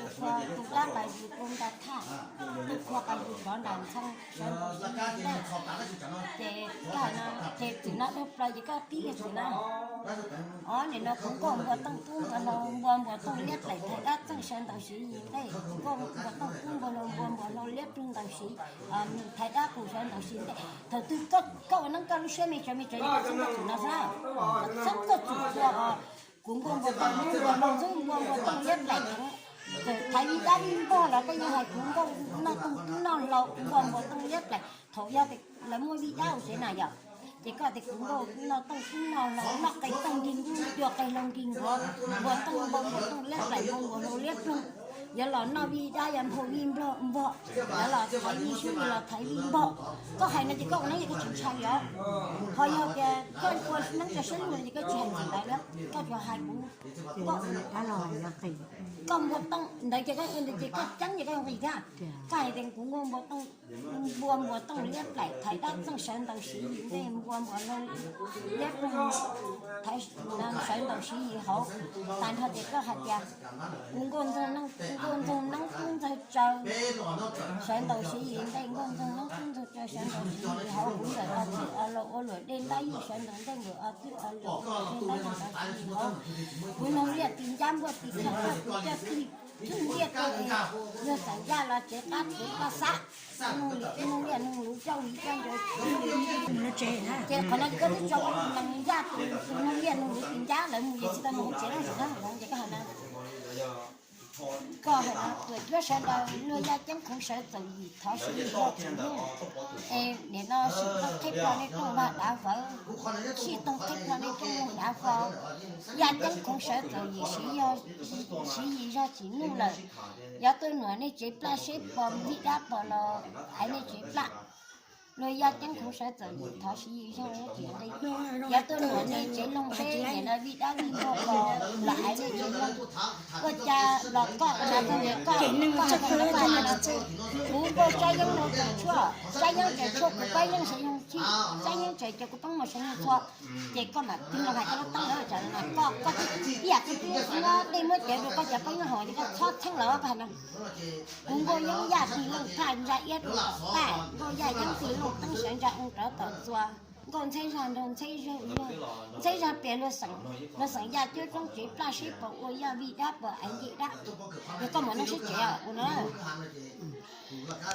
tus qhua, tus dab qas zis tus nta thaj, tus qhua qas zis rov nram ntxhee sawv ntawm siv ntej. Ces koj hais no, ces txwm no dhau plaws ces koj pib kiag txwm no. Os, nim no kuv nkauj npua tooj kub npua hlau npua npua tooj liab plaim thaiv dab txeej sawv ntawm siv ntej, kuv nkauj npua tooj kub npua hlau npua npua hlau liab ploog ntawm siv, thaiv dab qus sawv ntawm siv ntej. Thaum twg koj ua neeb koj lub siab me tsawv me tsawv ces koj txhob muaj txwm no xwb, koj txhob muaj txwm tua os. Kuv nkauj npua tooj kub npua hlau ntxub npua npua tooj liab plaim theev, txawm thaiv vij dab vij npog los koj yeej hais kuv nkauj noj tooj kub noj hlau npua npua tooj liab plaim. Thaum yog tias lawv muaj vij dab hauv tsev na yom, ces koj tias kuv nkauj noj tooj kub noj hlau noj qe tooj nkig nkuj cua qe hlau nkig nkuav, npua tooj npau npua tooj liab plaim npau npua hlau liab ploog, yuav los noj vij dab yuav nphau vij npog npog, yuav los thaiv vij sub yuav los thaiv vij npog. Koj hais no ces koj ua neeb ces koj tsis ntshai li os. Ho yog tias koj ua neeb cov siab lug no ces koj tsis hais txim ntawd li, koj tsuas hais kuv, koj npua tooj ntawd ces koj ua ntawd ces koj ceeb ces koj nqis thiab. Koj hais tias kuv nkauj npua tooj, npua npua tooj liab plaim thaiv dab txeej sawv ntawm siv yim ntej npua npua hlau liab ploog thaiv sawv ntawm siv yim hauv. Tag nrho ces koj hais tias kuv nkauj ntxoog neeb kub ntxoog tsawv sawv ntawm siv yim ntej, nkauj ntxoog neeb kub ntxoog tsawv sawv ntawm siv yim hauv, kuv nkawm ob txwj ob laug ua luam dej ntab yij sawv ntawm ntej nkawm ob txwj ob laug dej ntab yij ntawd siv yim hauv. Kuv noog liaj tis ncab npuaj tis kheej koj, kuv coj tig thwj liaj rau es luag xeem yaj los tsev qab tsev koj xav. Noog liaj noog luv coj vis coj ncaws, ces qhov no ces koj twb tso ua neeg yaj tus, tus noog liaj noog luv tis ncab lawv mus ces tsis tau mus hauv tsev lawm na, ces koj hais no. Koj hais no, tuam cuab sawv daws luag yaj ceeb khoov sawv txaus yim thov siv yim zog tsis nug, es nim no sij tooj qhib plho nej rooj vag dav vawv, sij tooj qhib plho nej rooj vag dav vawv, yaj ceeb khoov sawv txaus yim siv yim zog tsis nug lawm. Yuav tuaj nuam nej tsev plaj seb pom vij dab pom los aiv nej tsev plaj. Luag yaj ceeb khoov sawv txaus yim thov siv yim zog tsis nqi. Yuav tuaj nuam nej tsev loog peb nim no vij dab vij npog pom los aiv nej tsev loog. Ua cas los koj, koj, koj, kuv nkauj Sab Yeeb no tseem tshuaj, Sab Yeeb tseem tshuaj kuv pab yeej sawv yoog txhij, Sab Yeeb tseem cov kuv pab muag sawv yoog txhua. Ces koj mam tig los hais koj lub teeb lawm tsam no koj, koj ib yam twg twb muab dej muab cawv rau koj cov pab yeej haus ces koj txhob txheeb lawm koj hais no. Kuv nkauj Yeeb Yaj tig looj thaj ntsa iab rau tom taj, nkauj Yaj Yeeb tig looj teeb sawv ntsa oo rov tom txua, nkauj Ntxheb Zag nraug Ntxheb Zag, Ntxheb Zag pias luag xeem, luag xeem Yaj cuab roob tsev plaj seb puas ua Yaj vij dab puas aiv nce dab. Yog koj mam noj seb tsev ua no.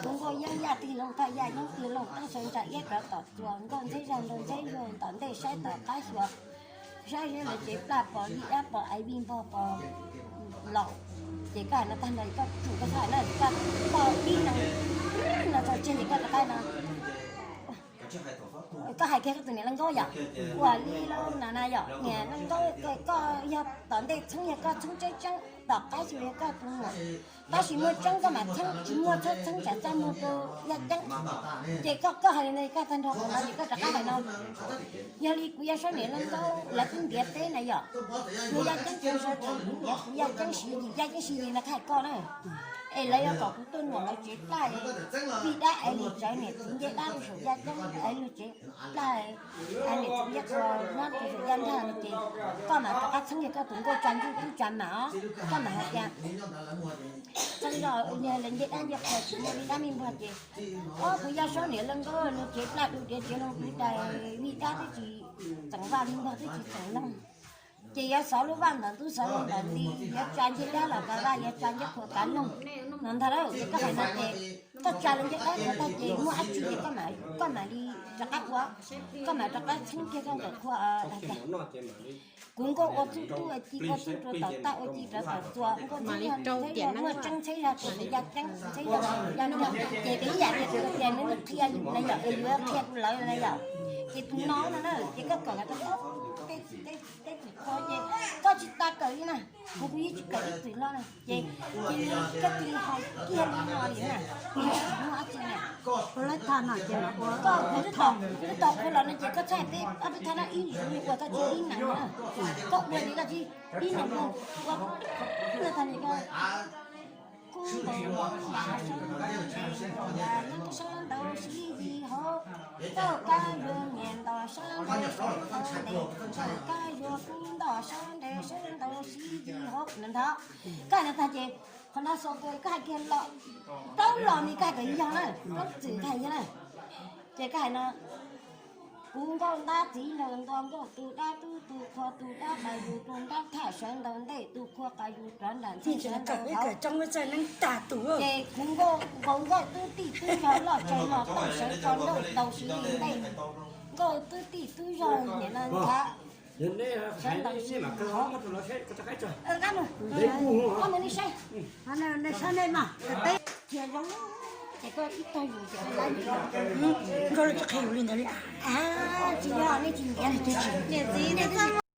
Kuv nkauj Yeeb Yaj tig looj thaj, Yaj Yeeb tig looj teeb sawv ntsa iab rov tom txua, nkauj Ntxheb Zag nraug Ntxheb Zag tom ntej saib tom qab xyuas, saib seb lawv tsev plaj pom vij dab pom aiv vij npog pom laus. Ces koj hais no tag nrho koj tsum koj txhob hais na, koj, koj ib no, no tso tseg ces koj rov qab no. Koj hais kiag koj tus niam leej nkauj yom, ua li los na na yom, niam leej nkauj, koj yog tom ntej txheeb yog koj txheeb tseeb tseeb, tom qab xyuas yog koj tus muam. Tab sis muaj tseeb koj mam txheeb, tsis muaj txhob txheeb tsam txaj muag rau Yaj Ceeb. Ces koj, koj hais li ntawd koj tag nrho qhov no ces koj rov qab hais no. Yog li kuv yog saib niam leej nkauj lawv twb ntiav teb na yom, kuv Yaj Ceeb kuv sawv tsees, kuv Yaj Ceeb siv yim, Yaj Ceeb siv yim no hais koj na. Es lawv yuav kom kuv tuaj nuam lawv tsev plaj, vij dab es lis tsawv niam txiv ncej dab rau saum yaj ceeb es lug tsev plaj, niam txiv ncej qhua nyob rau saum yaj nrag no ces koj mam rov qab txheeb kiag koj tus nkauj tsa ntuj tub tsa mam os, koj mam hais tias txheeb zoj lawv ncej dab ncej qhua tsis muaj vij dab vij npog ces, ob, kuv yaj saub niam leej nkauj lug tsev plaj du diav tsev loo tub tais, vij dab twb tsis txeem vaj vij npog twb tsis txeem loog. Ces yuav xov lub vaj ntawm ntub xov lub ntawm nti, yuav tsa ncej dab los kav vaj, yuav tsa ncej qhua kav loog no ntag lauj. Ces koj hais no ces koj tsa lawv ncej dab qhua tag ces muaj dab tsi ces koj mam li rov qab ua, koj mam rov qab txheeb kiag koj nkawm qhua. Kuv nkauj ua txuj tub ua ci, ua txuj rau tom tag ua ci rau tom txuas, nkauj txheeb zog txheeb zog, muaj tseeb txheeb zog, tus yaj ceeb txheeb zog, yaj nrog ces ib yam li kuv tias nws qhia yus na yom, es yuav qhia kuv lawv na yom. Ces tus no no na ces koj kawm tau tej txwm qhua ces koj tsis tas kawm li na, kuv kuv yeej tsis kawm ib txwm hlo na ces cia li koj cia li hais kiag li no li na, tsis muaj dab tsi na. Koj twb tom, twb tom qhua los no ces koj txhob hais peb ob peb thaj no ib zus li uas koj tsis ib neeg na, koj ua li koj tsis ib neeg ua, ua tag li koj. Kub ntaus npoo yam sawv ntaus ntev, sawv ntaus sib yig hauv, tauj kab yuav nyias ntaus sawv ntaus sawv ntaus ntev, tauj kab yuav kub ntaus sawv ntev sawv ntaus sib yig hauv no ntag. Koj hais no tag ces qhov no xaus koj hais kiag los, plaub los ni koj hais kom yog na, plaub txwm koj hais yog na. Ces koj hais no, kuv nkauj ntab txiv nraug nto, nkauj tu dab tub tu qhua, tu dab qas yus rau nrab thaj sawv ntaus ntej, tu qhua qas yus rov nram ntxhee sawv ntaus hauv. Ces kuv nkauj, kuv nkauj tub tij tub zog loj tsaws hlo tauj sawv tso nrauj ntaus siv li ntej, nkauj tub tij tub zog nim no nthav sawv ntaus siv hauv. Koj mus, koj mus nej saib, nej saib mas, peb qhia zoo ces koj ib tag yus ces koj tsis qhia yus li ntawd li. Tsis yog nej tsis nyiam, niam txiv nej txaj